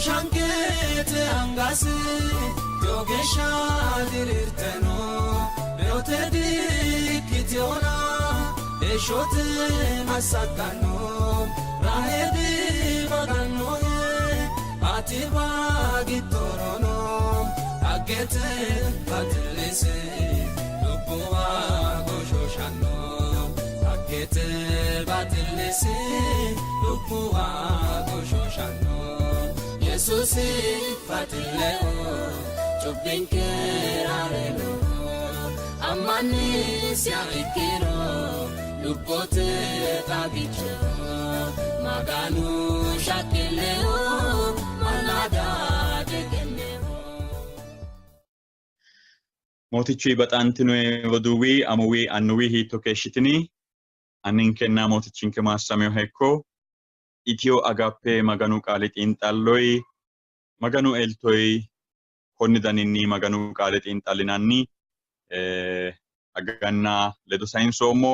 Shooshanqete angasi lowo geeshsha diriirte no, reyote diikkitinona heeshshote massagganno. Raaheeli magannohe atiwa giddorono dhaggete baxillisi lubbuwa goshooshanno. Dhaggete baxillisi lubbuwa goshooshanno. Yesuusi baxilleho cubbinkera reyino. Ammannisiha ikkiro lubbote xagicho. Maganu shaqqilleho mallaada diqinneho. Mootichuy baxantinoe roduuwi, amuwi, annuwi hiitto keeshshitini? Anninkenna Mootichinke maassaminoha ikko. Itiyo Agape Maganu Qaali xiinxalloyi Maganu eltoyi konni daninni Maganu Qaale xiinxallinanni aganna ledo sayinsoommo.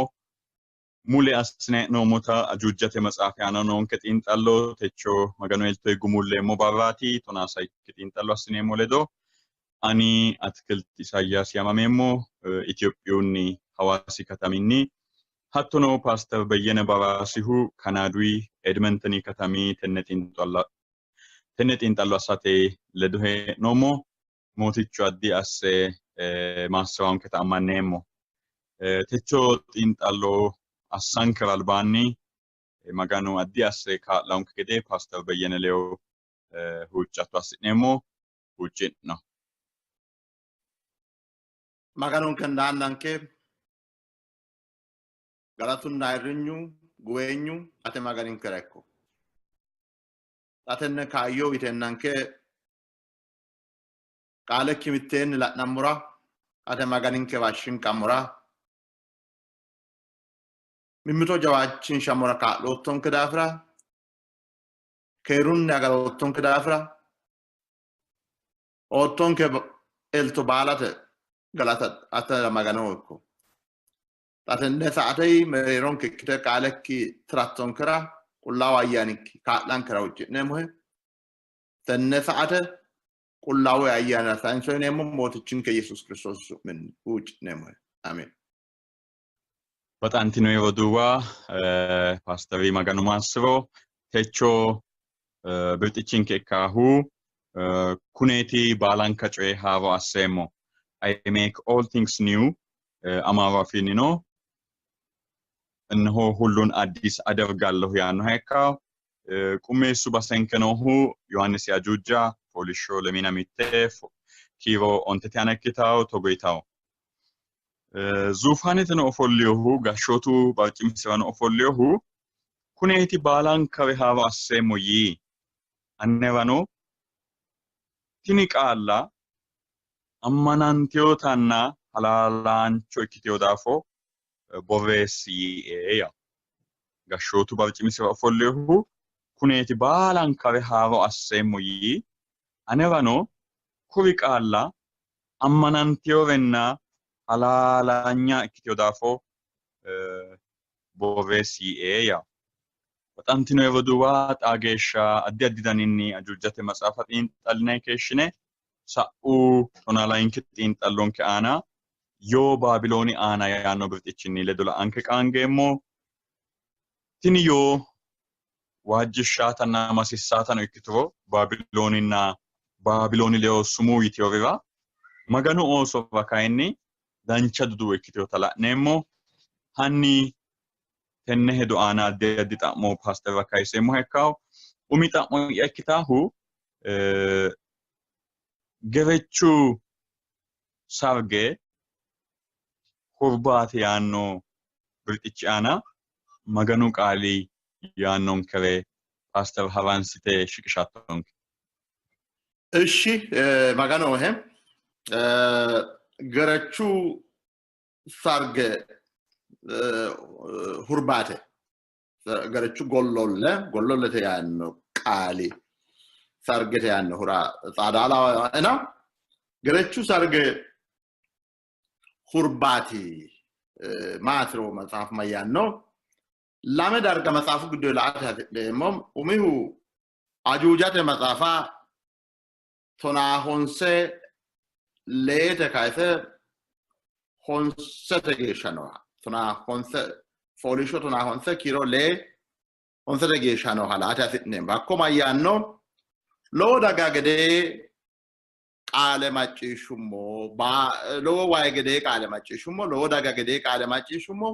Mule assine hee'noommota Ajuujate maxaafi aana noonke xiinxallo techo Maganu eltoyi gumulleemmo barraati. Tonaa sayikki xiinxallo assineemmo ledo. Ani Atikilt Isaayyaas yaamameemmo Itophiyunni Hawaasi kataminni hattono Paaster Beyyene Baraasihu Kanaadui Edmenteni katami tenne xiinxallo assate ledo hee'noommo. Mootichu addi asse maassi'raonketa ammanneemmo. Techo xiinxallo assankera albaanni Maganu addi asse kaa'laonke gede Paaster Beyyene ledo huuccatto assi'neemmo. Huucci'no. Maganonkenna Annanke, galatunna ayirrinyu guweenyu ate Maganinkera ikko. Xa tenne kaayyo uyiteennanke qaalekki mitteenni la'nammora ate Maganinkewa shinqammora mimmito jawaachinshammora kaa'loottonke daafira keerunni agaroottonke daafira oottonke elto baalate galata atera Maganoho ikko. Xa tenne saatei mereeronke ikkite qaalekki tirattonkera Qullaawu Ayyaanikki kaa'lankera huucci'neemmohe. Tenne saate Qullaawu Ayyaanira sayinso yineemmo Mootichinke Yesuusi Kiristoosi su'minni huucci'neemmohe. Ameen. Baxantinoyi roduuwa, Paasteri Maganu maassiro, techo birxichinke ikkaahu kuneeti baalanka coye haaro asseemmo. I make all things new Amaaru afiinnino እነሆ ሁሉን አዲስ አደርጋለሁ yaannoha ikkawo. Qummeessu basenke noohu Yohaannisi ajuuja fooliishsho lemina mitte kiiro ontete aana ikkitawo togo yitawo. Zuufaaneteno ofolliyohu gashshootu barcimisirano ofolliyohu kuneeti baalankare haaro asseemmo yii. Anerano tini qaalla ammanantinotanna halaalaancho ikkitino daafo borreessi yiie yaa. Gashshootu barcimisira ofollinohu kuneeti baalankare haaro asseemmo yii. Anerano kuri qaalla ammanantinorenna halaalanya ikkitino daafo borreessi yiie yaa. Baxantino roduuwa xaa geeshsha addi addi daninni ajuujate maxaafa xiinxallinanni keeshshine sa'u tonaa layinki xiinxallonke aana yoo Baabilooni aana yaanno birxichinni ledo la''anke qaangeemmo. Tini yoo waajjishshaatanna masissaatano ikkituro Baabilooninna Baabilooni ledo sumuu yitinorira Maganu oosora kayinni dancha duduwo ikkitinota la'neemmo. Hanni tenne hedo aana addi addi xa'mo paasterra kayiseemmoha ikkawo. Umi xa'mo'ya ikkitaahu Gerechu sarge hurbaate yaanno birxichi aana Maganu qaali yaannonkere paaster haransite shiqishattonke. Ishi Maganohe Gerechu sarge hurbaate Gerechu gollolle gollollete yaanno qaali sargete yaannohura xaadaala Gerechu sarge hurbaati maatiro maxaafu mayyaanno? Lame darga maxaafu giddo la''ate hasi'neemmo. Umihu Ajuujate maxaafa tonaa honse leete kayise honsete geeshsha nooha 95 fooliishsho 95 kiiro lee honsete geeshsha nooha laate hasi'neemmo. Hakko mayyaanno? Lowo daga gedee qaale macciishshummo, lowo wayi gedee qaale macciishshummo, lowo daga gedee qaale macciishshummo.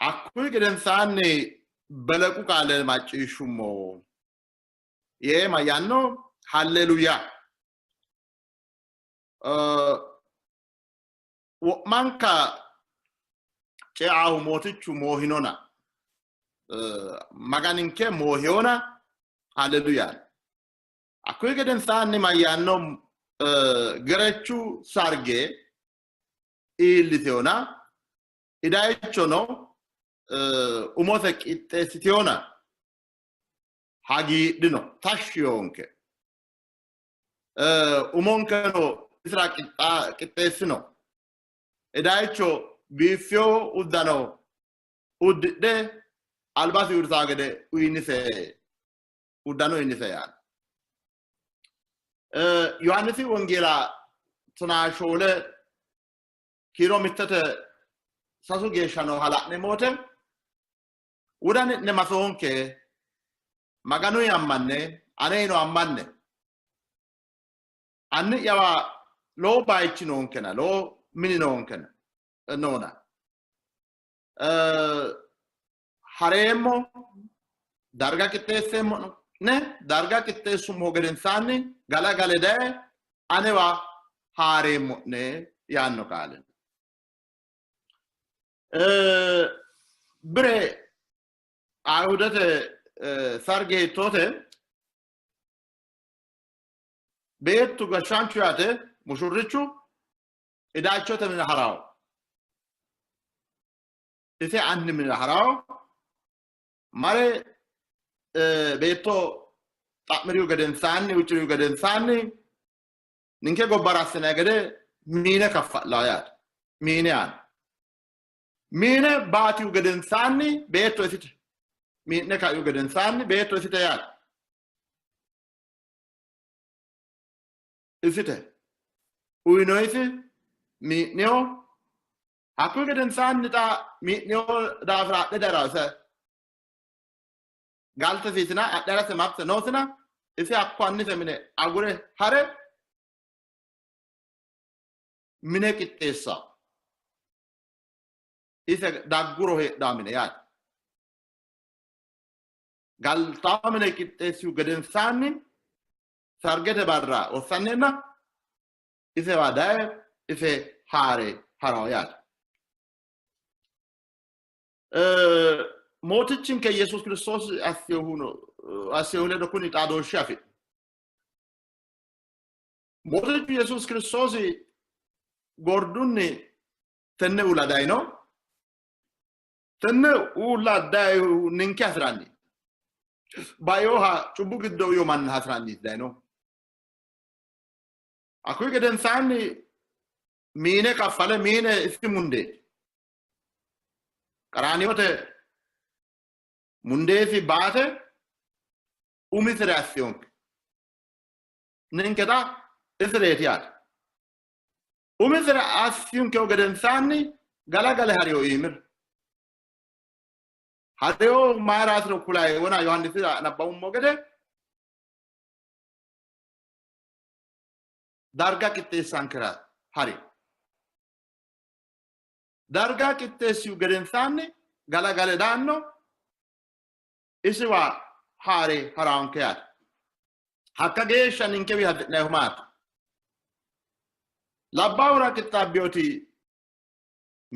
Hakkuyi gedensaanni belequ qaale macciishshummo yee mayyaanno? Halleluya. Wo'manka ceahu mootichu moohinona, Maganinke moohiyona, halleluya. Hakkuyi gedensaanni mayyaanno? Gerechu sarge iilliteyona, idayichono umose qixxeessiteyona hagiidhino, tashshi yoonke, umonkeno isira qixxeessino. Idayicho biiffiyo uddano uddidhe albasi uurrisaa gede uyinise, uddano uyinise yaanno. Yohaannisi Wongeela 14 kiiro 1-3 geeshsha nooha la'neemmo wote, wodani'ne masoonke, Maganuyi ammanne, aneyino ammanne. Anni'yawa lowo bayichi noonkena, lowo mini noonkena noona. Hareemmo, darga qixxeesseemmo ne, darga qixxeessummo gedensaanni galagale daye anewa haareemmo'ne yaanno qaale. Bire Ayihudete sarge hiittoote? Beettu gashshaanchu yaate mushurrichu idayichote mine harawo, ise anni mine harawo mare beetto xa'mirihu gedensaanni, huuccirihu gedensaanni ninke gobbara assinanni gede miine kaffa'lawo yaate. Miine yaanno. Miine baatihu gedensaanni beetto isite. Mii'ne kaihu gedensaanni beetto isite yaate. Isite. Uyinoyisi mii'niyo. Hakkuyi gedensaanni xa mii'niyo daafira adhe dara ise galtesiitina adhe harase mabte noosina ise hakko annise mine agure hare mine qixxeessa ise dagguro heedhaa mine yaate. Galtaa mine qixxeessihu gedensaanni sargete barra wossanneenna isewa daye ise haare harawo yaate. Mootichinke Yesuus Kiristoosi assinohu ledo kuni xaadooshshe afidhino. Mootichu Yesuus Kiristoosi gordunni tenne uulla dayino. Tenne uulla dayihu ninke hasi'ranni, bainoha cubbu giddo uyo manna hasi'ranni dayino. Hakkuyi gedensaanni miine kaffale, miine isi mundeeti. Qaraaniyote mundeesi baate umisire assiyonke. Ninke xa isireeti yaate. Umisire assiyonkehu gedensaanni galagale hariyo iimira. Hariyo mayiraatiro kulayi wona Yohaannisira nabbawummo gede darga qixxeessankera hari. Darga qixxeessihu gedensaanni galagale daanno, isiwa haare haraanke yaate. Hakka geeshsha ninkewi hasi'nannihu maati? Labbaahura qixxaabbinoti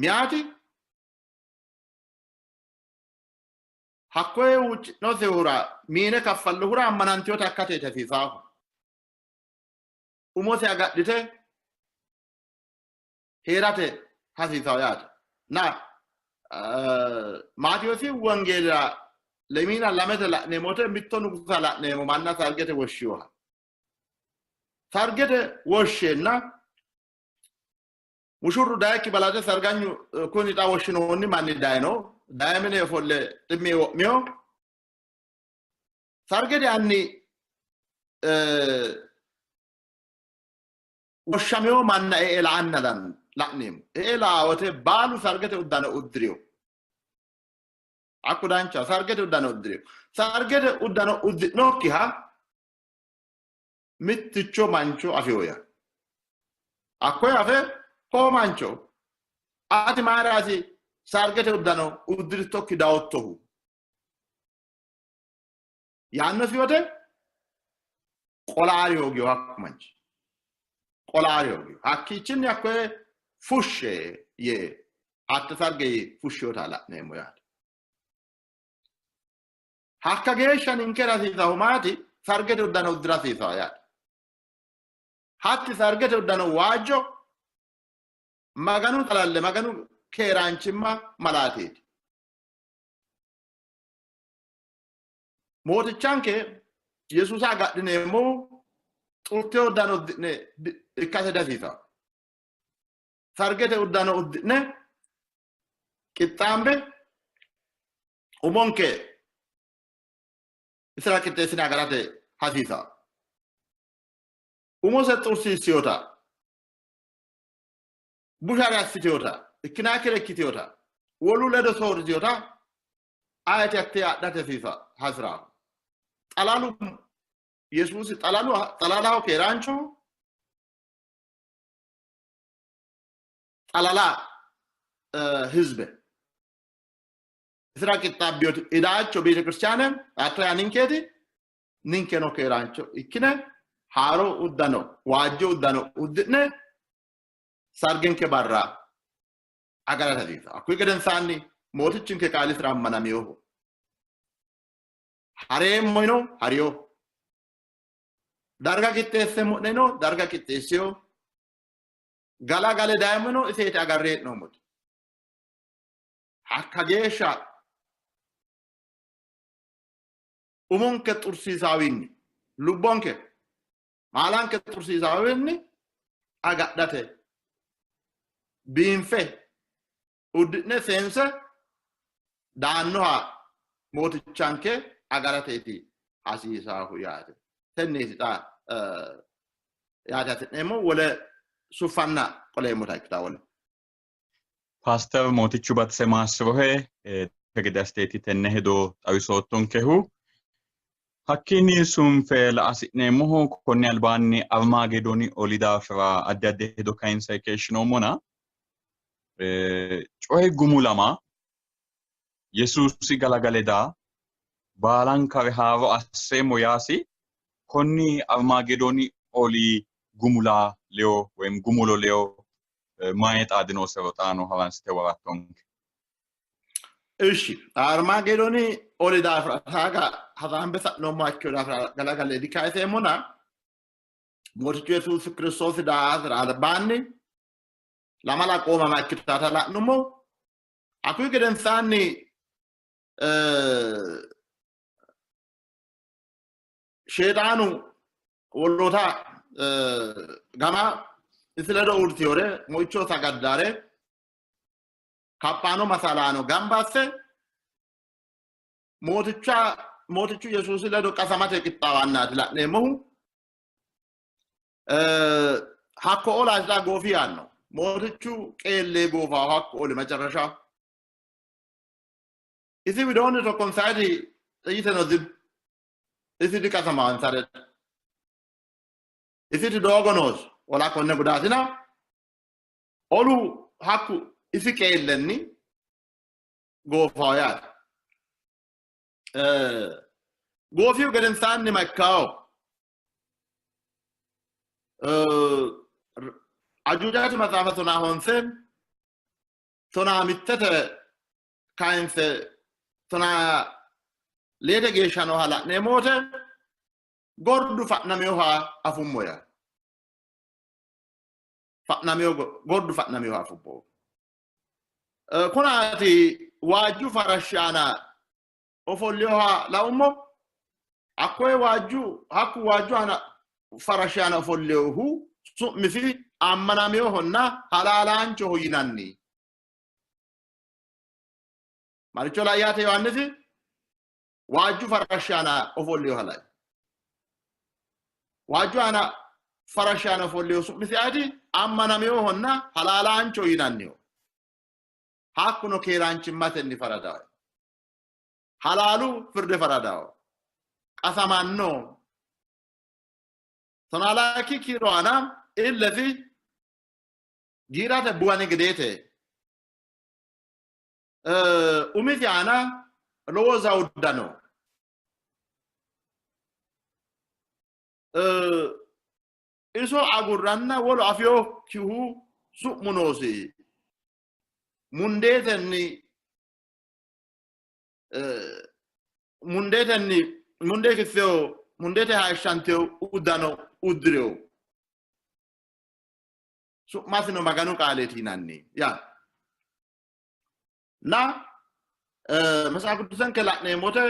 miyaati hakkoye huucci'nosehura miine kaffallohura ammanantinota ikkateeti hasiisaahu. Umose agadhite hee'rate hasiisawo yaate. Na Maatiyoosi Wongeelira 22 la'neemmo wote mitto nugusa la'neemmo manna sargete woshshiyoha. Sargete woshsheenna mushurru dayikki balaxe sarganyu kuni xa woshshinoonni manni dayino. Daye mine ofolle ximmi wo'miyo. Sargete anni Woshshameyo manna e'e la'anna la'neemmo. E'e la'aa wote baalu sargete uddano uddi'rino. Hakku dancha sargete uddano uddi'rino. Sargete uddano uddi'nokkiha mitticho mancho afino yaa. Hakkoye afe koo mancho ati mayiraati sargete uddano uddirittokki dawottohu yaannosi wote qolaari hoogiyo hakku manchi. Qolaari hoogiyo. Hakkiichinni hakkoye fushshe yee hatte sarge fushshiyota la'neemmo yaate. Hakka geeshsha ninkera hasiisahu maati? Sargete uddano uddira hasiisaho yaate. Hatti sargete uddano waajjo Maganu xalalle Maganu keeraanchimma malaateeti. Mootichanke Yesuusa agadhineemmohu xurte uddano uddi'ne ikkase dihasiisanno. Sargete uddano uddi'ne qixxaambe umonke isira qixxeessine agarate hasiisanno. Umose xursiissiyota, bushare assitiyota, ikkinaakkire ikkitiyota, wolu ledo soorritiyota ayeti hattee adhate hasi'ranno? Xalalu Yesuusi xalalu xalalaho keeraanchoho, xalala hizbe isira qixxaabbinoti idaaycho beetekiristaane hatto yaa ninkeeti, ninkeno keeraancho ikkine haaro uddano waajjo uddano uddi'ne sargenke barra agarate hasiissanno. Hakkuyi gedensaanni mootichinke qaalisira ammanaminoho. Hareemmo yino hariyo. Darga qixxeesseemmo'ne yino darga qixxeessiyo. Galagale dayemmo yino iseeti agarre hee'noommoti. Hakka geeshsha umonke xursiisaawiinni lubbonke maalanke xursiisaawiinni agadhate biinfe uddi'ne seense daannoha mootichanke agarateeti hasiisaahu yaate. Tenneeti xa yaate hasi'neemmo wole suffanna qoleemmota ikkita wole. Paaster Mootichu Batise maassirohe gede assiteeti tenne hedo xawisoottonkehu. Hakkiinni sunfe la hasi'neemmohu konni albaanni Armagedooni oli daafira addi addi hedo kayinse keeshshinoommona coyi gumulama Yesuusi galagale daa baalankare haaro asseemmo yaasi konni Armagedooni oli gumula leyo woyim gumulo leyo mayi xaadinosero xaano haransite worattonke. Ishi Armagedooni oli daafira taaga hasaambe sa'noommoha ikkino daafira galagale dikayiseemmona Mootichu Yesuusi Kiristoosi daafira albaanni lamala qoomama ikkitata la'nummo. Hakkuyi gedensaanni Sheexaanu woloota gama isi ledo uurtiyore moicho sagaddare kaphaano masaalaano gamba asse mooticha mootichu Yesuusi ledo qasamate qixxaawannaati la'neemmohu. Hakko olaati xa goofi yaanno. Mootichu qeellee goofaho hakko oli macarrasha. Isi widoonni tokkonsayiti xiyiteno dino. Isi diqasamaho insa ledo. Isiti doogo noosi. Ola konne gudaatina olu hakku isi qeellenni goofaho yaate. Goofihu gedensaanni ma ikkawo? Ajuujate maxaafa 50 15te kayinse 15 geeshsha nooha la'neemmo wote gordu fa'naminoha afummo yaa. Fa'namino gordu fa'naminoha afummo. Kunaati waajju farashshi aana ofollinoha laummo. Hakkoye waajju hakku waajju aana farashshi aana ofollinohu su'misi ammanaminohonna halaalaanchoho yinanni. Maricho lai yaate Yohaannisi? Waajju farashshi aana ofollinoha lai. Waajju aana farashshi aana ofolleyo su'misi ayeti? Ammanaminohonna halaalaancho yinanniho. Hakkuno keeraanchimmatenni faradawo. Halaalu firde faradawo. Qasamanno. Tonaa kiiro aana illesi giirate buwani gedeete. Umisi aana lowo zawudda no. Iso agurranna wolu afiyokkihu su'mu noosi. Mundeetenni mundeetenni mundee kisseyo mundeete hayishshanteyo uddano uddireyo. Su'masino Maganu qaaleeti yinanni yaa. Na መጽሐፍ ቅዱስን la'neemmote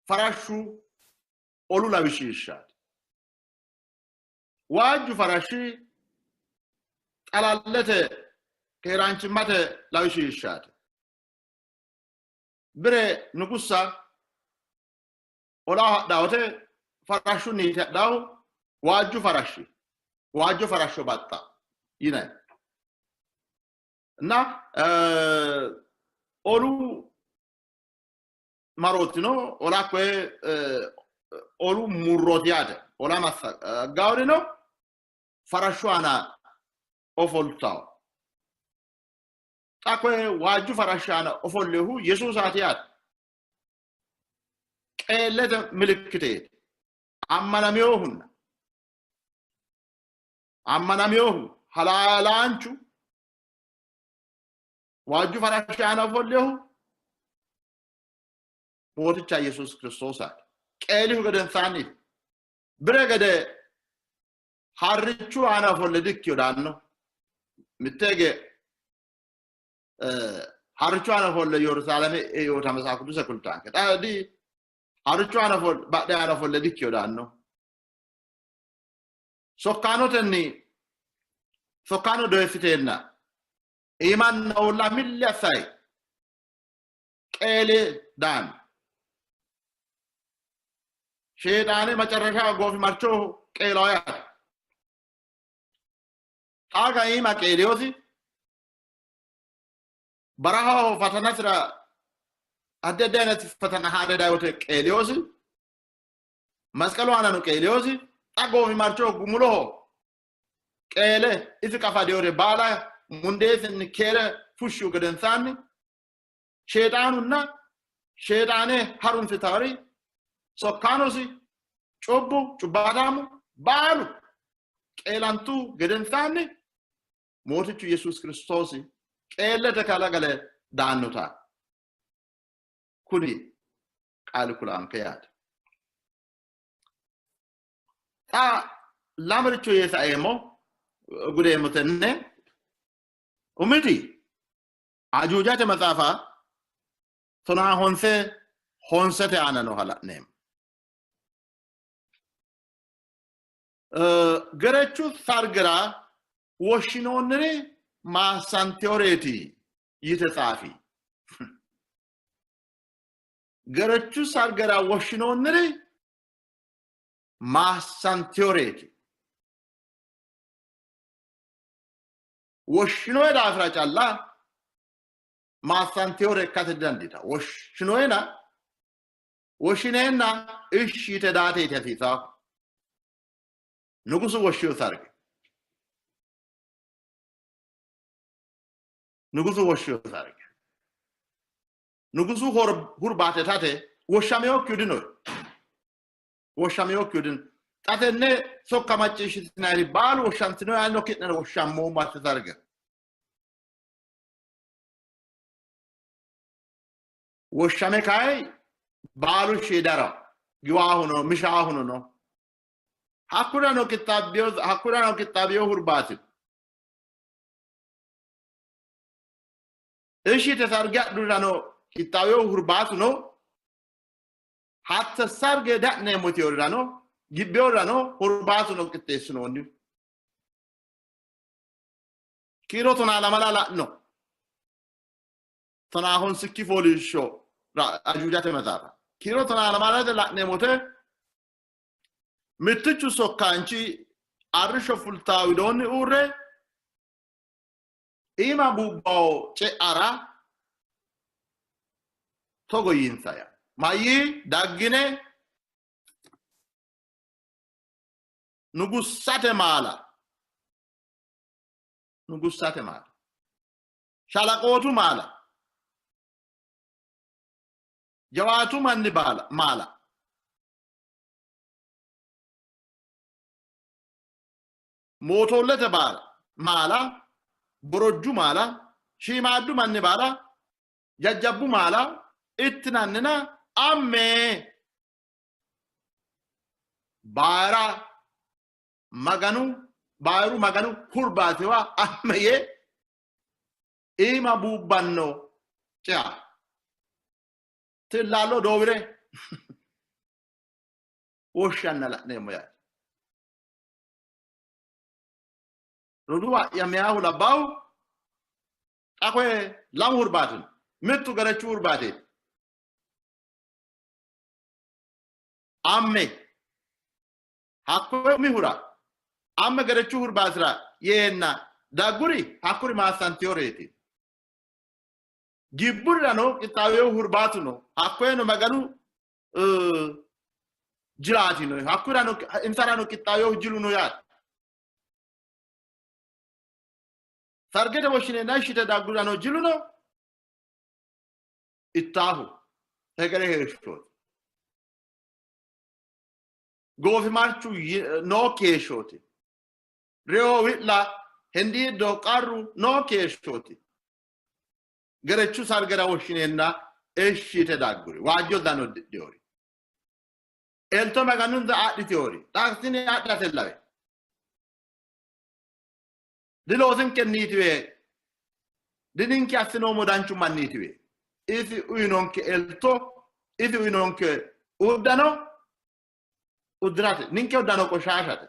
farashshu olu lawishshaati. Waajju farashshi xalallete keeraanchimmate lawishshaati. Bire nugussa olaho hadhaawote farashshunniiti hadhaahu waajju farashshi waajjo farashsho baxxa yinanni. እና olu marootino ola koye olu murrooti yaate. Ola massaggaawurino farashshu aana ofoltawo. Xa koye waajju farashshi aana ofollehu Yesuusaati yaate. Qeellete milikkiteeti. Ammanaminohunna ammanaminohu halaalaanchu waajju farashshi aana ofollehu mooticha Yesuus Kiristoosaati. Qeelihu gedensaanni bire gede harrichu aana ofolle dikkiyo daanno. Mitte hige harrichu aana ofolle Yerusaalame eota መጽሐፍ ቅዱስ kultaanke. Xa di harrichu aana ofolle badhe aana ofolle dikkiyo daanno. Sokkaanotenni sokkaano doyissiteenna iimanna uulla milli assayi qeele daanno. Sheexaane መጨረሻ goofimarcho qeelawo yaate. Xaaga iima qeeliyoosi barahaho fatanasira addi addi አይነት ፈተና haadhe dayote qeeliyoosi masqalu aanano qeeliyoosi xa goofimarcho gumuloho qeele isi qafadeyore baala mundeesinni keere fushshihu gedensaanni sheexaanunna sheexaane harunsitawori sokkaanosi cubbu cubbaataamu baalu qeelantu gedensaanni mootichu Yesuus Kiristoosi qeellete kalagale daannota kuni qaali kulaanke yaate. Xa lamericho yee saeemmo gudeemmo tenne umiti ajuujate maxaafa 95 aana nooha la'neemmo. Gerechu sargira woshshinoonniri maassanteyoreeti yite tsaafi. Gerechu sargira woshshinoonniri maassanteyoreeti. Woshshinoye daafira calla maassanteyore ikkate didandiitanno. Woshshinoyena woshshineenna ishshi yite daateeti hasiisawo. Nugusu woshshiyo sarge. Nugusu woshshiyo sarge. Nugusu hurbaate itate woshshameyokkihu dino. Woshshameyokkihu dino. Xa tenne sokka macciishshitinayiri baalu woshshantino yaanno ki'neno woshshammoommo hatte sarge. Woshshame kayi baalu ishshi dara giwaahuno mishaahuno no. Hakkurano qixxaabiyo hurbaati. Ishshi yite sarge adhurano qixxaabiyo hurbaatu no. Hatte sarge da'neemmoteyorano gibbeyorano hurbaatu no qixxeessinoonni. Kiiro 12 la'no. 50 fooliishsho ajuujate maxaafa. Kiiro 12 la'neemmote Mittichu sokkaanchi arrishsho fultaa widoonni uurre iima buubbaho ce'ara togo yiinsa yaa. Mayyii daggine nugussate maala, nugussate maala, shalaqootu maala, jawaatu manni baala maala, mootoollete baala maala, borojju maala, shiimaaddu manni baala, jajjabbu maala ittinannina amme. Baara Maganu baaru Maganu hurbaatiwa amme yee iima buubbanno cea tillaallo doowire woshshanna la'neemmo yaate. Roduuwa'ya meyaahu labbaahu xa koye lamu hurbaati no. Mittu gerechu hurbaateeti. Amme hakkoye umihura amme gerechu hurbaatira yeenna dagguri hakkuri maassantiyoreeti. Gibburirano qixxaaweyo hurbaatu no. Hakkoyeno Maganu jiraati no. Hakkurirano insarano qixxaaweyo jilu no yaate. Sargete woshshineenna ishite daggurirano jilu no. Ittaahu hegere heeshshooti. Goofimarchu nookki heeshshooti. Reyo wi'la hindiiddo qarru nookki heeshshooti. Gerechu sargera woshshineenna ishite dagguri waajjo dano uddidhinori. Elto Maganunta adhitinori. Xa tini adhate lawe. Diloosinkenniitiwe dininke assinoommo danchummanniitiwe. Isi uyinonke elto, isi uyinonke uddano uddirate. Ninke uddano qoshaashate.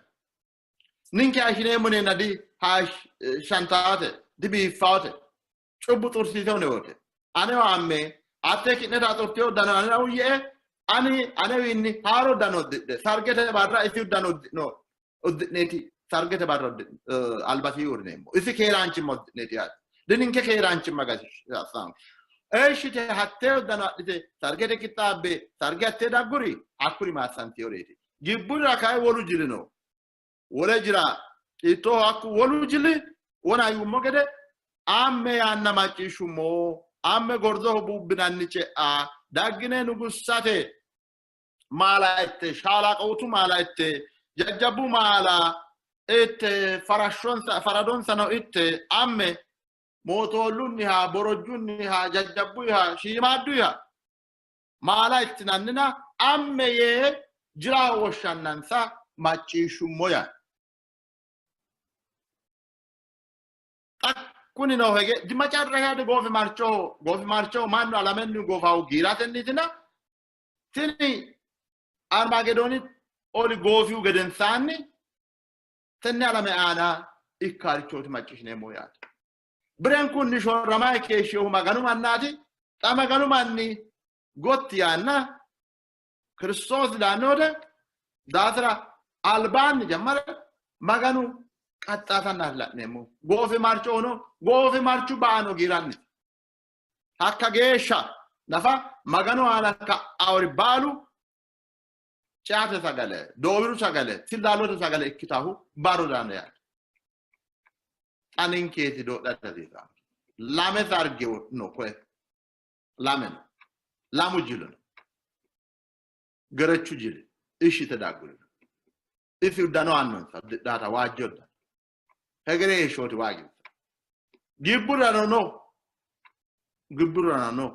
Ninke hayishshineemmo yineenna di hayishshantaate, dibiiffaate. Cubbu xursiisewonewoote. Anewa amme, atte ki'neta xurtiyo uddano anera uyye''e, ani anewiinni haaro uddano uddidhe, sargete barra isi uddano uddi'no uddi'neeti, sargete barra albasii uurrineemmo. Isi keeraanchimma uddi'neeti yaate. Dininke keeraanchimma gashshaanke. Eeshshite hattee uddano adhite sargete qixxaabbe sarge hattee dagguri hakkuri maassantiyoreeti. Gibburira kayi wolu jili no. Wole jira hiittooho hakku wolu jili wona yuummo gede amme yaanna macciishshummo. Amme gordoho buubbinanni cea daggine nugussate maala itte, shaalaqootu maala itte, jajjabbu maala itte, farashshonsa faradonsano itte, amme mootoollunniha, borojjunniha, jajjabbuyiha, shiimaadduyha maala ittinannina amme yee jiraho woshshannansa macciishshummo yaanno. Xa kunino hege dimacarrahade goofimarchoho, goofimarchoho mannu alamenni goofahu giiratenniitina tini Armagedooni oli goofihu gedensaanni tenne alame aana ikkaarichooti macciishshineemmo yaate. Birenkunni shorramayi keeshshinohu Maganu mannaati. Xa Maganu manni gotti yaanna Kiristoosi daanno wote daafira albaanni jammare Maganu qaxxaatannaati la'neemmo. Goofimarchohono goofimarchu baano giiranni. Hakka geeshsha nafa Maganu aana ka'aori baalu ceate sagale, doowiru sagale, tillaalote sagale ikkitahu barru daanno yaate. Xa ninkeeti doodhate hasiisanno. Lame sarge no koye. Lame no. Lamu jili no. Gerechu jili ishite dagguri no. Isi uddano aannonsa uddidhaata waajjo uddano. Hegere heeshshooti waaginsa. Gibburano no. Gibburano no.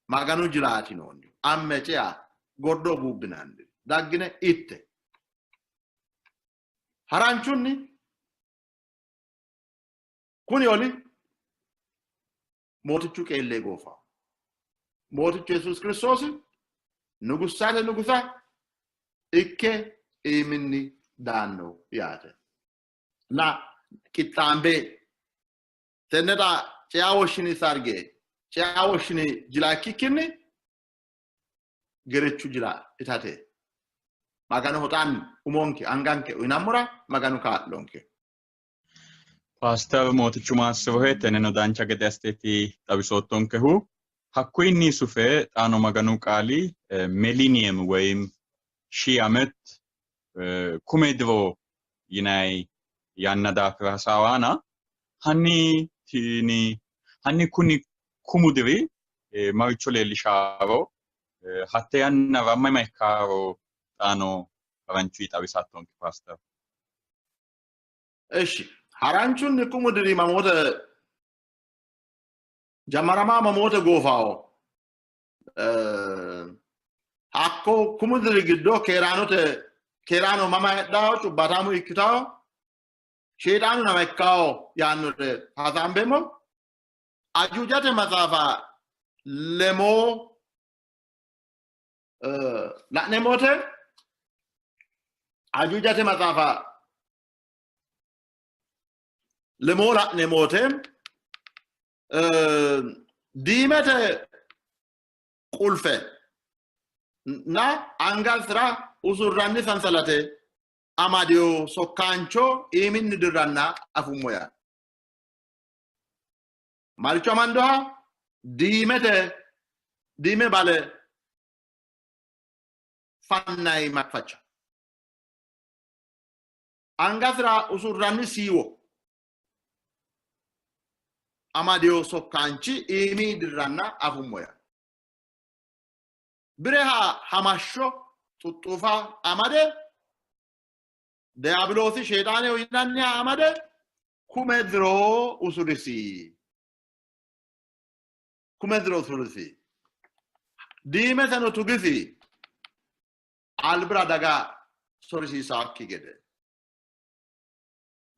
Maganu jiraati noonni. Amme cea gordo buubbinanni. Daggine itte. Haranchunni kuni oli mootichu qeellee goofa. Mootichu Yesuus Kiristoosi nugussate nugusa ikke iiminni daanno yaate. Na qixxaambe tenne xa cea woshshini sarge cea woshshini jila ikkikkinni gerechu jila itate. Maganoho xaanni umonke anganke uyinammora Maganu kaa'lonke. Paaster Mootichu maassirohe tenneno dancha gede assiteeti xawisoottonkehu. Hakkuyinni sufe xaano Maganu qaali millennium woyim ሺህ ዓመት kume diro yinayi yanna daafira hasaawaana hanni tini hanni kuni kumu diri maricho leellishaaro hatte yannara mayi mayi ikkaaro xaano haranchuyi xawisattonke Paaster. እሺ haranchunni kumu diri mamoote jammarama mamoote goofaao hakko kumu diri giddo keeraanote keeraano mama heedhao cubbaataamu ikkitao sheexaanu nama ikkao yaannore hasaambeemmo. Ajuujate maxaafa lemoo la'neemmo wote ajuujate maxaafa lemoo la'neemmo wote diimete qulfe na angansira usurranni sansalate amadeyo sokkaancho iiminni dirranna afummo yaa. Maricho amandoha diimete diime bale fannayi makfacha angasira usurranni siiwo amadeyo sokkaanchi iimi dirranna afummo yaa. Bireha hamashsho xuxxufa amade diyabiloosi sheexaaneho yinanniha amade kume diro usurisi. Kume diro usurisi. Diimeteno tugisi. Albira daga sorisiisaakki gede.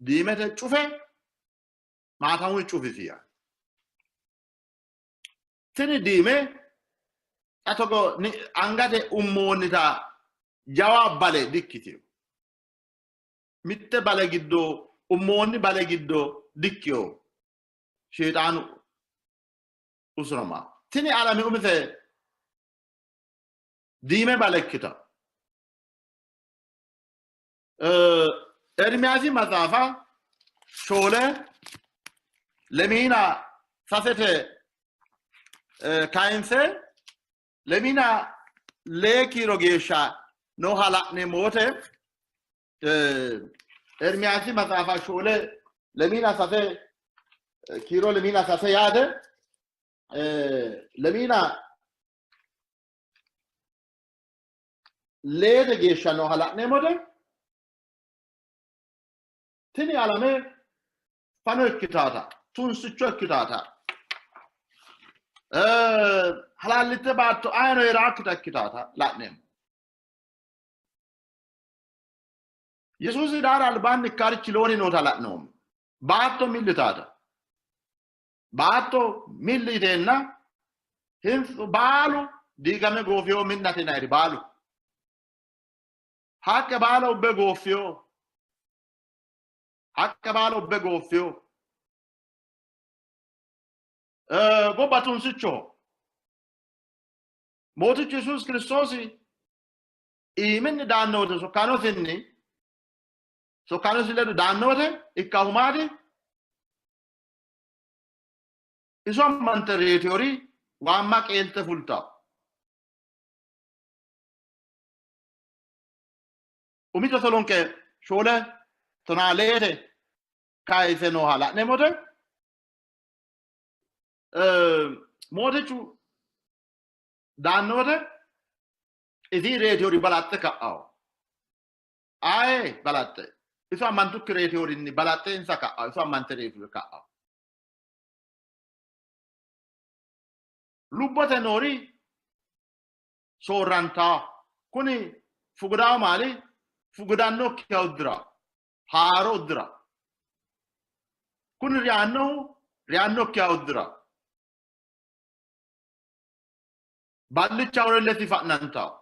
Diimete cufe maatamu cufisi yaa. Tini diime xa togo angate ummoonnita jawa bale dikkitino. Mitte bale giddo ummoonni bale giddo dikkino sheexaanu usurama. Tini alame umise diime bale ikkita. Ermiyaasi maxaafa shoole lemiina sasete kayinse lemiina lee kiiro geeshsha nooha la'neemmo wote Ermiyaasi maxaafa shoole lemiina sase kiiro lemiina sase yaate lemiina leete geeshsha nooha la'neemmo wote tini alame fano ikkitaata tunsicho ikkitaata halaallitte baatto ayino heeraakkita ikkitaata la'neemmo. Yesuusi daara albaanni ikkaarichi lowori noota la'noommo. Baatto millitaata. Baatto milli yiteenna hintsu baalu diigame goofiyo minnate yinayiri baalu. Haqqe baala ubbe gooffiyo. Haqqe baala ubbe gooffiyo. Gobba tunsichoho. Mootichu Yesuusi Kiristoosi iiminni daanno wote sokkaanosinni sokkaanosi ledo daanno wote ikkaahu maati? Iso ammante reetiyori waamma qeelte fultawo. Umi Teselonqe shoole tonaa leete kayise nooha la'neemmo wote Mootichu daanno wote isi reetiyori balaxxe ka'awo. Aye balaxxe iso ammantukki reetiyorinni balaxxe insa ka'awo, iso ammante reetiyori ka'awo. Lubbote noori soorrantawo. Kuni fugudaawo maali fugudannokkiha uddira, haaro uddira. Kuni reyaannohu reyaannokkiha uddira. Ballicha horellesi fa'nantawo.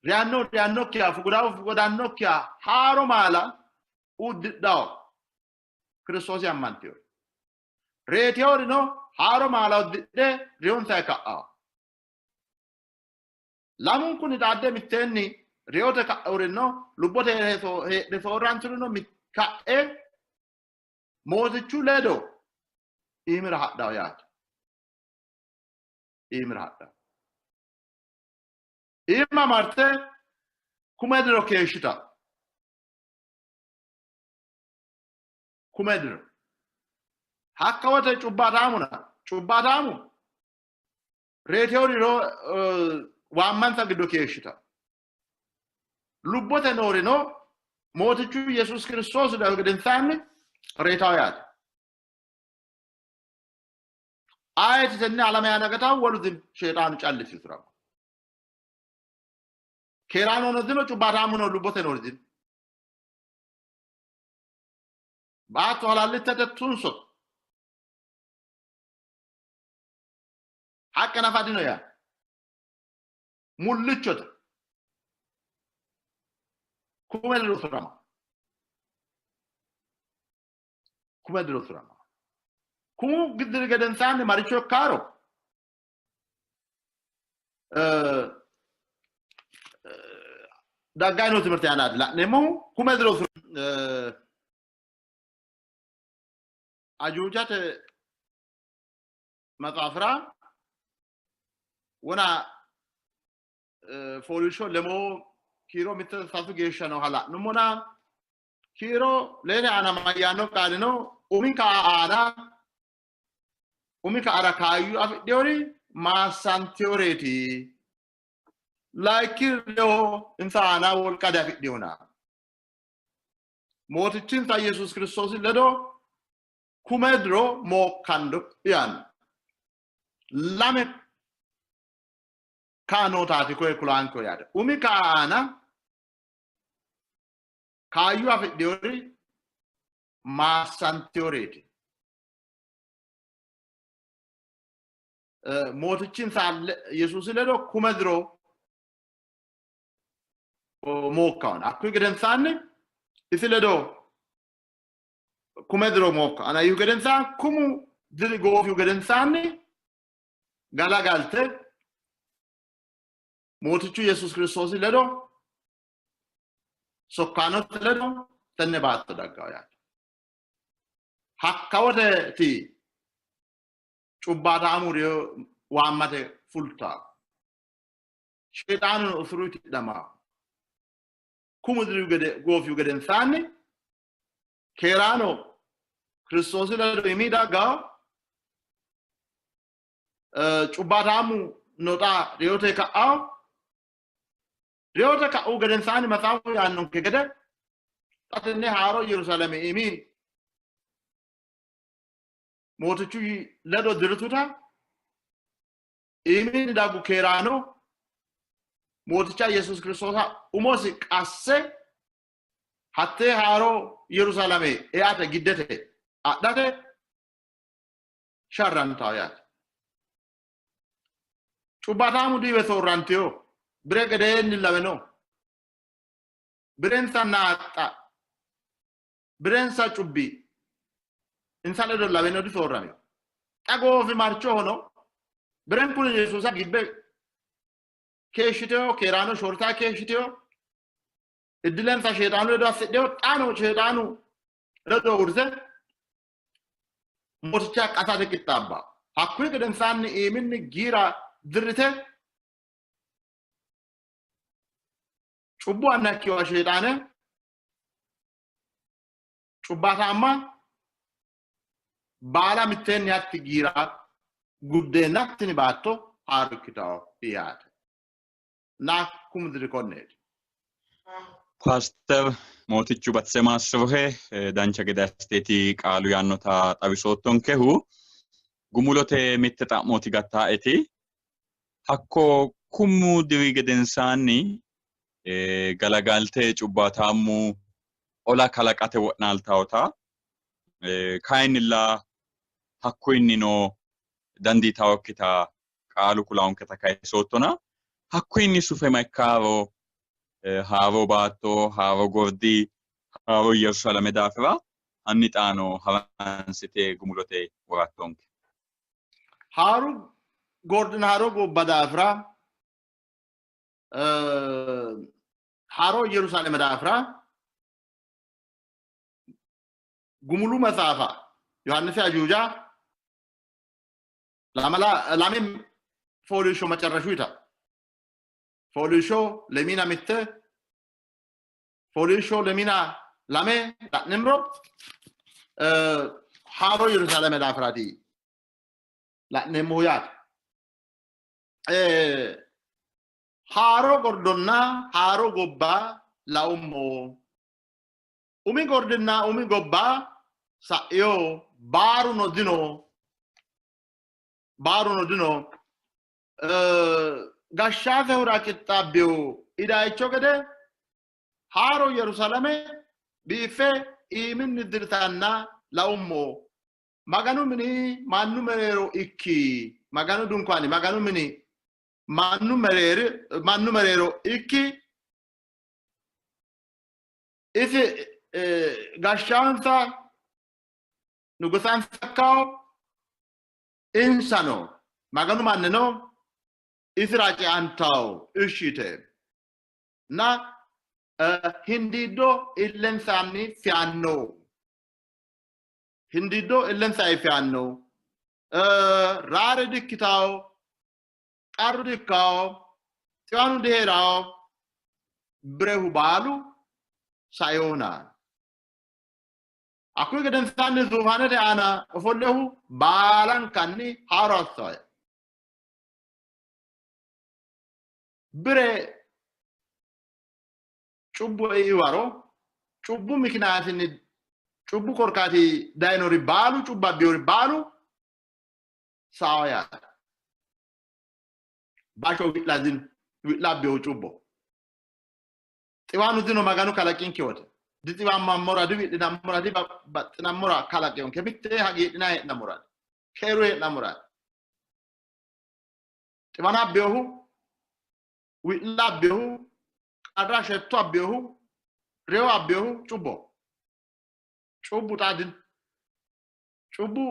Reyaannohu reyaannokkiha fugudaawo fugudannokkiha haaro maala uddidhawo Kiristoosi ammantiyori. Reeteworino haaro maala uddidhe reyonsa ka'ao. Lamunkunni xaadde mitteenni reyote ka'urino lubbote heedhe soorranturino ka'e mootichu ledo iimira hadhawo yaate. Iimira hadhawo. Iima marte kume diro keeshshita. Kume diro. Hakka wote cubbaataamuna cubbaataamu reeteworiro waammansa giddo keeshshita. Lubbote noorino mootichu Yesuus Kiristoosi dayo gedensaanni reetawo yaate. Ayeti tenne alame aana gatahu wolu dino, Sheexaanu callisi usurama. Keeraanono dino, cubbaataamuno lubbote noori dino. Baatto halallittete tunsote. Haqqe nafa dino yaa. Mullichote. Kume diro usurama. Kume diro usurama. Kumu diri gedensaanni maricho ikkaaro daggayi noo timirte aanaati la'neemmohu. Kume diro ajuujate maxaafira wona fooliishsho lemoo kiiro mitte sasu geeshsha nooha la'nummona kiiro leete aana mayyaanno qaalino umi kaa aana umi ka'ara kaayyu afidhinori maassantiyoreeti. Layikki reyo insa aana wolqa diafidhinona. Mootichinsa Yesuus Kiristoosi ledo kume diro mookkando yaanno. Lame kaa nootaati koye kulaanko yaate. Umi kaa aana kaayyu afidhinori maassantiyoreeti. Mootichinsa Yesuusi ledo kume diro mookkaona. Hakkuyi gedensaanni isi ledo kume diro mookka. Anayyu gedensaanni kumu diri goofiyu gedensaanni galagalte mootichu Yesuus Kiristoosi ledo sokkaanote ledo tenne baatto daggawo yaate. Hakkawoteti cubbaataamu reyo waammate fultawo. Sheexaanuno usuru tidhamawo. Kumu diri gede goofiyu gedensaanni keeraano Kiristoosi ledo iimi daggawo. Cubbaataamu no xa reyote ka'awo. Reyote ka'u gedensaanni maxaafu yaannonke gede xa tenne haaro Yerusaalame iimi mootichu ledo dirtuta iiminni daggu keeraano mooticha Yesuus Kiristoosa umosi qasse hattee haaro Yerusaalame eate giddete adhate sharrantawo yaate. Cubbaataamu diwe soorrantiyo bire gedeenni lawe no. Birensa naaxxa birensa cubbi insa ledo lawe no disoorramino. Xa goofimarchohono birenkuni Yesuusa gibbe keeshshiteyo keeraano shorta keeshshiteyo iddilensa sheexaanu ledo assidheyo xaano sheexaanu ledo urte mooticha qasate qixxaabba. Hakkuyi gedensaanni iiminni giira dirrite cubbu annakkiwa sheexaane cubbaataamma baala mitteenni hatti giira guddeenna tini baatto haaro ikkitawo yaate. Na kumu diri konneeti. Paaster Mootichu batise maassirohe dancha gede assiteeti qaalu yaannota xawisoottonkehu. Gumulote mitte xa'mooti gattaeti. Hakko kumu diri gedensaanni galagalte cubbaataammu ola kalaqate wo'naaltawota kayinnilla hakkuyinnino dandiitawokkita qaalu kulaanketa kayisoottona hakkuyinni sufe ma ikkaaro haaro baatto haaro gordi haaro Yerusaalame daafira Hanni xaano haransite gumulote worattonke. Haaru gordina haaro gobba daafira haaro Yerusaaleme daafira gumulu maxaafa Yohaannisi ajuuja lame fooliishsho macarrashu fooliishsho lemina mitte fooliishsho lemina lame la'nimro haaro Yerusaaleme daafiraati la'neemmohu yaate. Haaro gordonna haaro gobba laummo. Umi gordinna umi gobba sa'io baaruno dino. Baaruno dino. Gashshaasehura qixxaabbino idaayicho gede haaro Yerusaalame biiffe iiminni dirtanna laummo. Maganu mini mannu mereero ikki. Maganu dunkaani Maganu mini mannu mereero ikki. Isi gashshaansa nugusansa ikkawo insano Maganu mannino isira ceantawo ishite na hindiiddo illensanni fiyanno. Hindiiddo illensanni fiyanno. Raare dikkitawo, qarru dikkawo, xiwanu diheerawo, birehu baalu saeona. Hakkuyi gedensaanni zuufaanete aana ofollehu baalankanni haaro assawo. Bire cubbu ei waro cubbu miknaatinni cubbu korkaati dayinori baalu cubbu abbiyori baalu sao yaate. Basho wi'la dino, wi'la abbiyohu cubbo. Xiwanu dino Maganu kalaqinke wote. Dixiwammammora, diwi'linammora, dibaxxinammora kalaqinke. Mitte hagiidhina hee'nammora, keeru hee'nammora. Xiwana abbiyohu, wi'la abbiyohu, qarra shetto abbiyohu, reyo abbiyohu cubbo. Cubbu xaa dino. Cubbu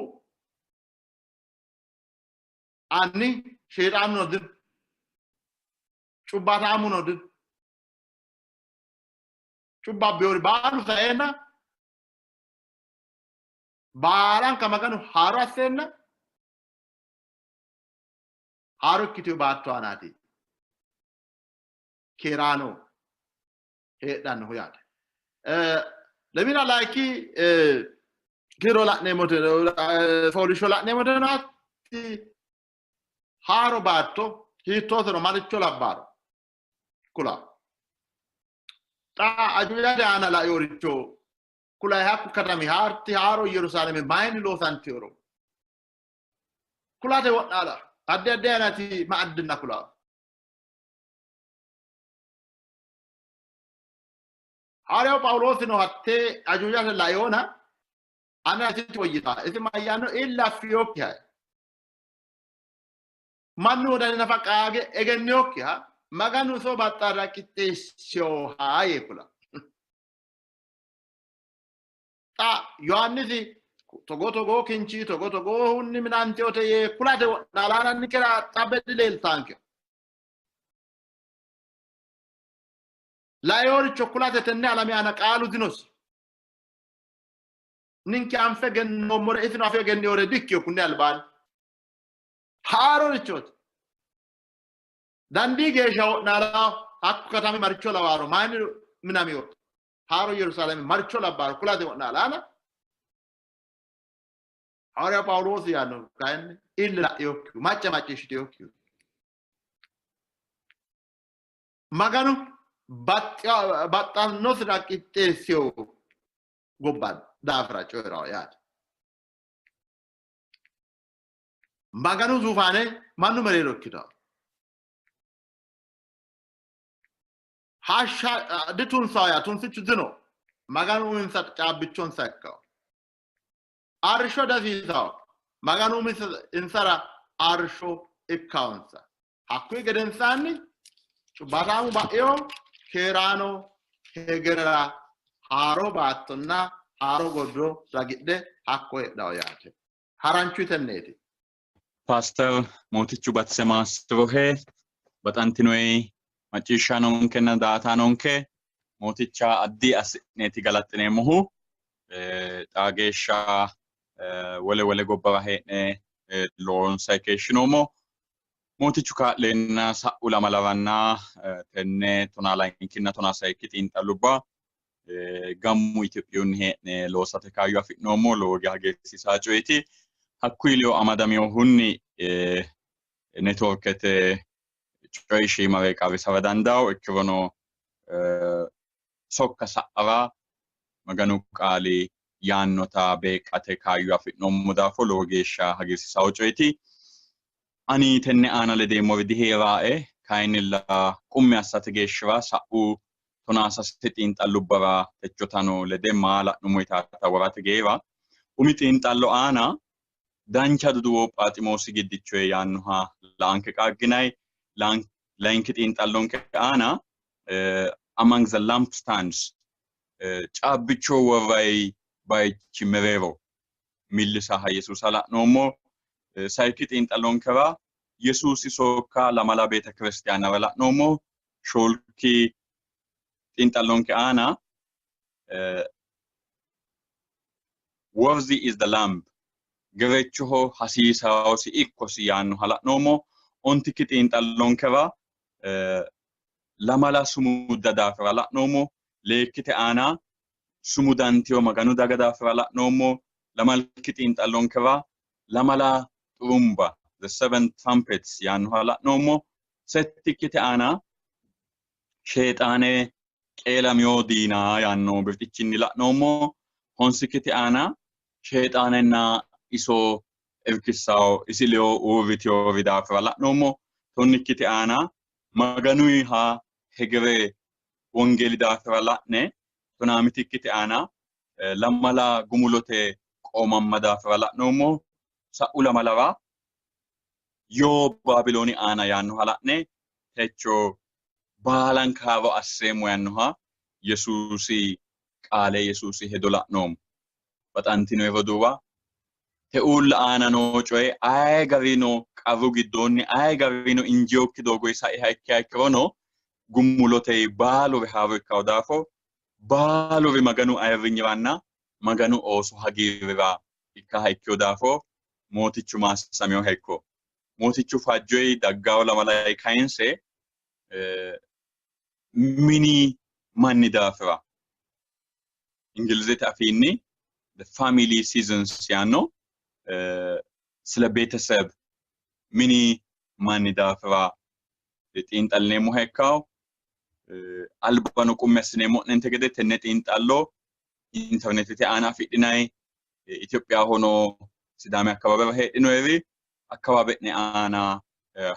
anni sheexaanuno dino. Cubbaataamuno dino. Cubbu abbiyori baalu saeenna baalanka Maganu haaro asseenna haaro ikkiteyo baatto aanaati keeraano heedhannohu yaate. Lemina layikki kiiro la'neemmote fooliishsho la'neemmote hatti haaro baatto hiittootero maricho labbaaro kula. Xa ajuujate aana laiyoricho kulayi hakku katami haarti haaro Yerusaalame mayinni loosanteyoro kulate wo'naala. Addi addi ayinati ma'addinna kula. Hawaariyawu Phaawuloosino hattee ajuujate laiyona ane isiti woyyita. Isi mayyaanno ille affiyokkiha mannu wodani nafa qaage egenniyokkiha Maganu iso baxxara qixxeessiyoha yee kula. Xa Yohaannisi togo togoo kinchi togo togoohunni minanteyote yee kulate wo'naalanninkera xabbe dileeltaanke. Laiyoricho kulate tenne alame aana qaalu dinosi. Ninke anfe egennoommore isino afe egenniyore dikkiyo kunni albaanni. Haarorichooti. Dandii geeshsha wo'naalaa hakku katami maricho lawaaro mayinni minamiyo haaro Yerusaalame maricho labbaaro kulate wo'naalaana Hawaariya Phaawuloosi yaanno kayinni ille la'iyokkihu macca macciishshiteyokkihu Maganu baxxannosira qixxeessiyo gobba daafira coyi'rawo yaate. Maganu zuufaane mannu mereero ikkitawo. Hashsha ditunsawo yaa tunsichu dino. Maganu uminsa caabbichonsa ikkawo. Arsho dasiisawo. Maganu uminsa insara arsho ikkawonsa. Hakkuyi gedensaanni cubbaataamu ba'eyo keeraano hegerera haaro baattonna Haaro gordo ragidhe hakko heedhawo yaate. Haranchu tenneeti. Paaster Mootichu batise maassirohe baxantinoyi macciishshaanonkenna daatanonke Mooticha addi assi'neeti galaxxineemmohu xaa geeshsha wole wole gobbara hee'ne loonsay keeshshinoommo. Mootichu kaa'leenna sa'u lamalawanna tenne tonaa layinkinna tonaa sayikki xiinxallubba gammu Itophiyunni hee'ne loosate kaayyo afi'noommo lowo geya hagiirsiisaa coyeeti. Hakkuyi ledo amadaminohunni networkete coyi shiimare qarrisara dandawo ikkirono sokka sa'ara Maganu qaali yaannota beeqqate kaayyo afi'noommo daafo lowo geeshsha hagiirsiisawo coyeeti. Ani tenne aana ledeemmori diheeraae, kayinnilla qummi assate geeshshira sa'u tonaa sase xiinxallubbara techotano lede maa la'nummo yitaata worate geera umi xiinxallo aana dancha duduwo Phaaximoosi giddichoe yaannoha la'anke qaagginay. Layinki xiinxallonke aana among the lampstands caabbicho worray bayichi mereero millisaha Yesuusa la'noommo. Sayikki xiinxallonkera Yesuusi sokka lamala beete kiristiyaanara la'noommo. Shoolki xiinxallonke aana Worthy is the lamb gerechoho hasiisawosi ikkosi yaannoha la'noommo. Ontikki xiinxallonkera lamala sumudda daafira la'noommo. Leekkite aana sumudantiyo Maganu daga daafira la'noommo. Lamalki xiinxallonkera lamala xurumba the seven trumpets yaannoha la'noommo. Settikkite aana Sheexaane qeelamiyo diina yaanno birxichinni la'noommo. Honsikkite aana Sheexaanenna iso irkissawo isi ledo uurritiyori daafira la'noommo. Tonnikkite aana Maganuyiha hegere wongeeli daafira la'ne tonaamitikkite aana lamala gumulote qoomamma daafira la'noommo. Sa'u lamalara yoo Baabilooni aana yaannoha la'ne techo baalanka haaro asseemmo yaannoha Yesuusi qaale Yesuusi hedo la'noommo. Baxantino roduuwa, te uulla aana noo coye aye garino qarru giddoonni aye garino injiyokki doogoyi saiha ikkiha ikkirono gumulote baaluri haaro ikkawo daafo baaluri Maganu ayirrinyiranna Maganu ooso hagiirrira ikkaha ikkiyo daafo Mootichu maassaminoha ikko. Mootichu fajjoyi daggawo lamalayi kayinse mini manni daafira Ingilizete afiinni the family seasons yaanno ስለ ቤተሰብ mini manni daafira xiinxallineemmoha ikkawo. Albano qummi assineemmo'nente gede tenne xiinxallo internetete aana afidhinayi Itophiyaho noo Sidaami akkawaawera heedhinoyeri akkawaawe'ne aana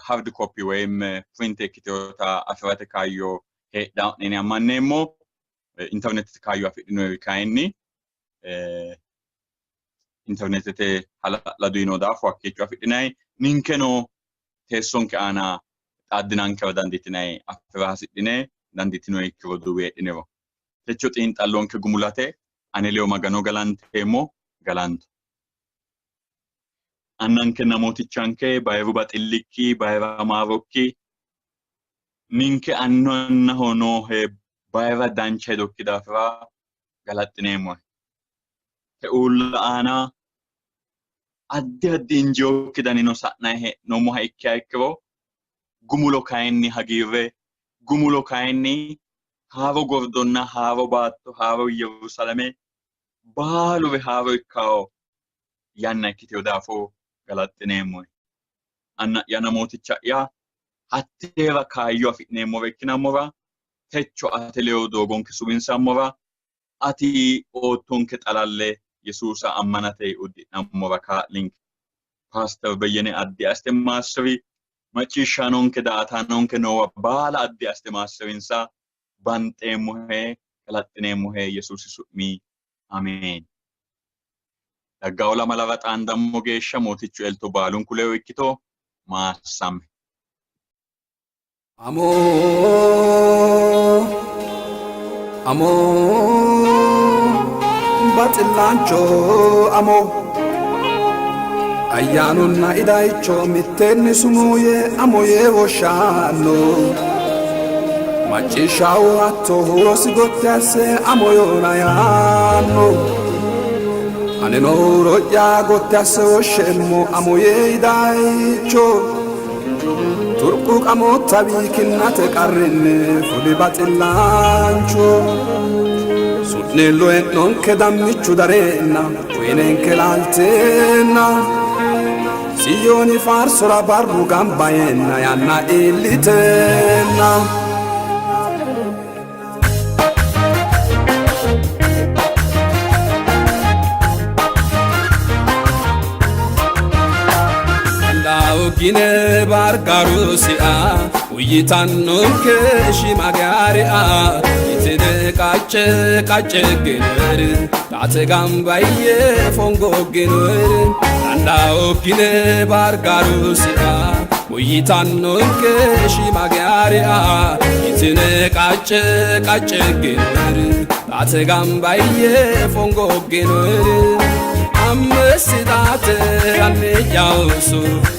hard copy woyim print ikkiteota afi'rate kaayyo heedha'ne yine ammanneemmo. Internetete kaayyo afidhinoyeri kayinni internetete hala'ladu yino daafo hakkiicho afidhinayi. Ninkeno teessonke aana xaaddinankera dandiitinayi afi'ra hasidhine dandiitinoyikki roduuwi heedhiniro. Techo xiinxallonke gumulate ane ledo Magano galanteemmo galanto. Annankenna Mootichanke bayiru baxillikki bayira maarokki ninke annu annaho noohe bayira dancha hedokki daafira galaxxineemmohe. Te uulla aana addi addi injiokki danino sa'nayi hee'noommoha ikkiha ikkiro gumulo kayinni hagiirre gumulo kayinni haaro gordonna haaro baatto haaro Yerusaalame baaluri haaro ikkawo yanna ikkiteyo daafo galaxxineemmohe. Anna'yanna Mooticha'ya hatteera kaayyo afi'neemmore ikkinammora techo ate ledo doogonke suwinsammora ati oottonke xalalle Yesuusa ammanate uddi'nammora kaa'linke. Paaster Beyyene addi aste maassiri macciishshaanonke daa''ataanonke noowa baala addi aste maassirinsa. Banxeemmohe galaxxineemmohe Yesuusi su'mi ameen. Daggawo lamalara xaandammo geeshsha Mootichu elto baalunku ledo ikkito. Maassamme. Amoo amoo. Baxillaancho amo ayyaanunna idayicho mitteenni sumuu yee amo yee woshshanno. Macciishshawo hatto huurosi gotti asse amo yoona yaanno. Anino huuro'ya gotti asse woshsheemmo amo yee idayicho. Turqu qamottawi kinnate qarrinni fuli baxillaancho. Su'niillu hee'nonke dammichu dareenna uyinenke laalteenna. Tsiyooni faarsora barru gamba yeenna yanna iilliteenna. Gine bargaru si'a uyitannonke shimagaari'a yitine qace qace ginor taate gambaye fongo ginor dandawo gine bargaru si'a uyitannonke shimagaari'a yitine qace qace ginor taate gambaye fongo ginor አምስት አንያውሱ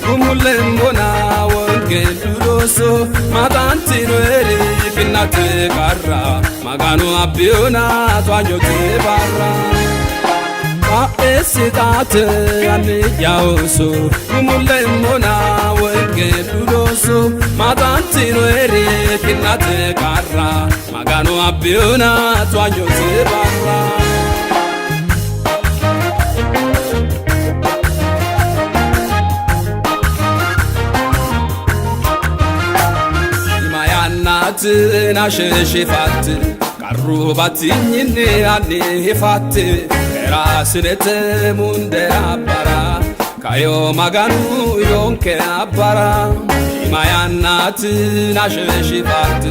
ጉሙለሞና ወንጌሉ ሎሶ ማጣንቲኖሪ ኪናት ቀራ ማጋኑ አቢዮና ቷኞት ባራ እስጣት አንያውሱ ጉሙለሞና ወንጌሉ ሎሶ ማጣንቲኖሪ ኪናት ቀራ ማጋኑ አቢዮና ቷኞት ባራ ናሸሽፋት ቀሩባትኝን አኔፋት ከራስነት ሙንደ አባራ ካዮ ማጋኑ ዮንከ አባራ ማያናት ናሸሽፋት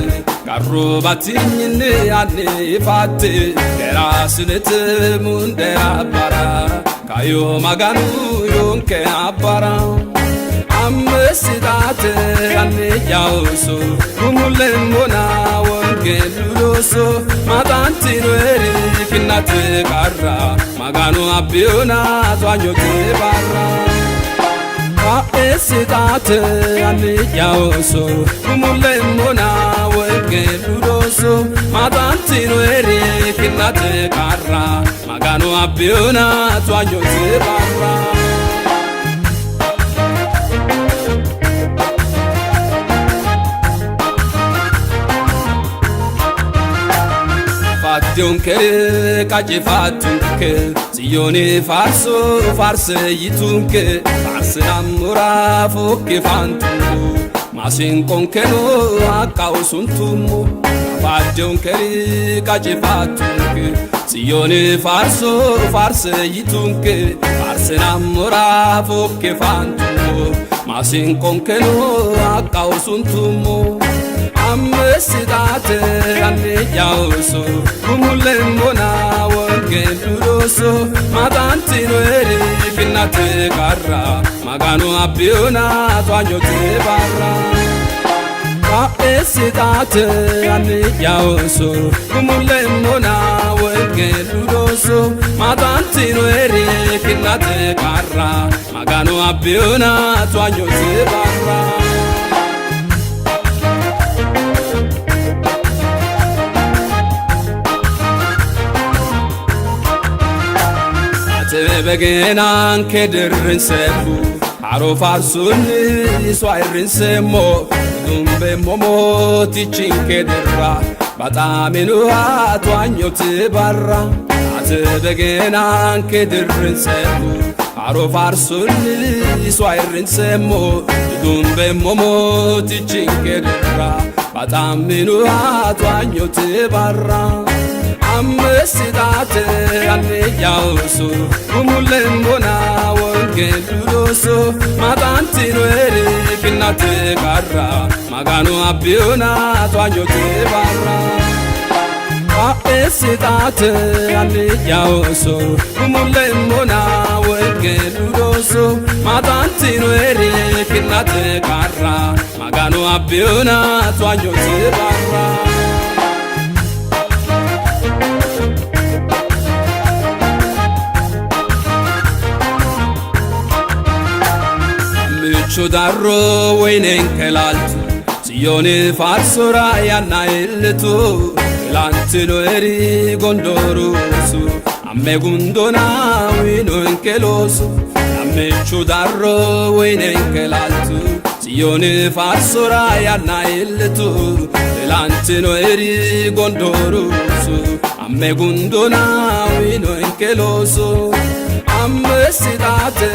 ቀሩባትኝን አኔፋት ከራስነት ሙንደ አባራ ካዮ ማጋኑ ዮንከ አባራ አምስት አንያውሱ ጉሙለሞና ወንጌሉ ሎሶ ማጣንቲኖሪ ኪናት ቀራ ማጋኑ አቢዮና ቷኞት ባራ እስጣት አንያውሱ ጉሙለሞና ወንጌሉ ሎሶ ማጣንቲኖሪ ኪናት ቀራ ማጋኑ አቢዮና ቷኞት ባራ ፋትዩንከ qacifaattunke ጽዮኒ faarso faarse yitunke faarsinamura fokke faantummo maasinqonkeno haqqawusuntummo faaddeonkeri qacifaattunke ጽዮኒ faarso faarse yitunke faarsinamura fokke faantummo maasinqonkeno haqqawusuntummo አምስት አንያውሱ ጉሙለሞና ወንጌሉ ሎሶ ማጣንቲኖሪ ኪናት ቀራ ማጋኑ አቢዮና ቷኞት ባራ እስጣት አንያውሱ ጉሙለሞና ወንጌሉ ሎሶ ማጣንቲኖሪ ኪናት ቀራ ማጋኑ አቢዮና ቷኞት ባራ በገናን ከድርንሰሙ አሮ ፋርሱን ይሷይርንሰሞ ዱምቤሞ ሞቲችን ከድራ በጣሚኑ አቷኞት ባራ አት በገናን ከድርንሰሙ አሮ ፋርሱን ይሷይርንሰሞ ዱምቤሞ ሞቲችን ከድራ በጣሚኑ አቷኞት ባራ አምስት አንያውሱ ጉሙለሞና ወንጌሉ ሎሶ ማጣንቲኖሪ ኪናት ቀራ ማጋኑ አቢዮና ቷኞት ባራ እስጣት አንያውሱ ጉሙለሞና ወንጌሉ ሎሶ ማጣንቲኖሪ ኪናት ቀራ ማጋኑ አቢዮና ቷኞት ባራ Lammichu darro woyinenke laaltu Tsiyooni faarsora yanna iillitu Ilantino eri gondooru ooso Amme gundona uyinonke looso Lammichu darro woyinenke laaltu Tsiyooni faarsora yanna iillitu Ilantino eri gondooru ooso Amme gundona uyinonke looso Amme sidaate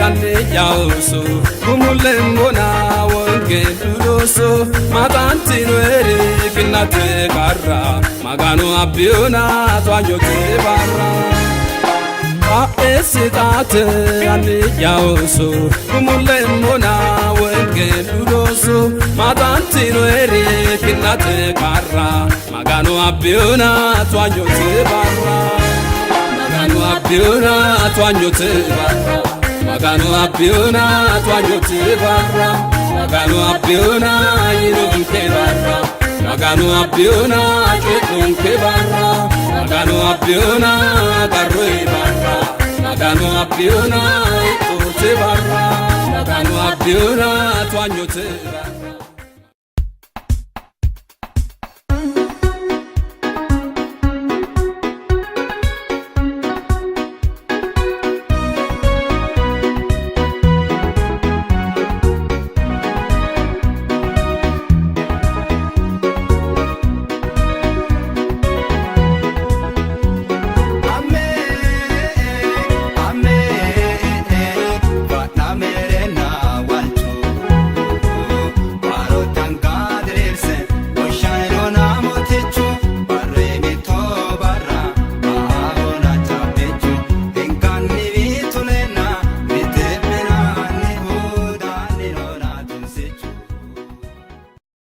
anni'ya ooso gumullemmona wongeelu looso Maaxantino eri kinnate qarra Maganu abbiyona towaanyote barra Qaessitaate anni'ya ooso gumullemmona wongeelu looso Maaxantino eri kinnate qarra Maganu abbiyona towaanyote barra Maganu abbiyona towaanyote barra Maganu abbiyona towaanyote barra Maganu abbiyona yinonke barra Maganu abbiyona coyi'nonke barra Maganu abbiyona qarroyi barra Maganu abbiyona hexxote barra Maganu abbiyona towaanyote barra.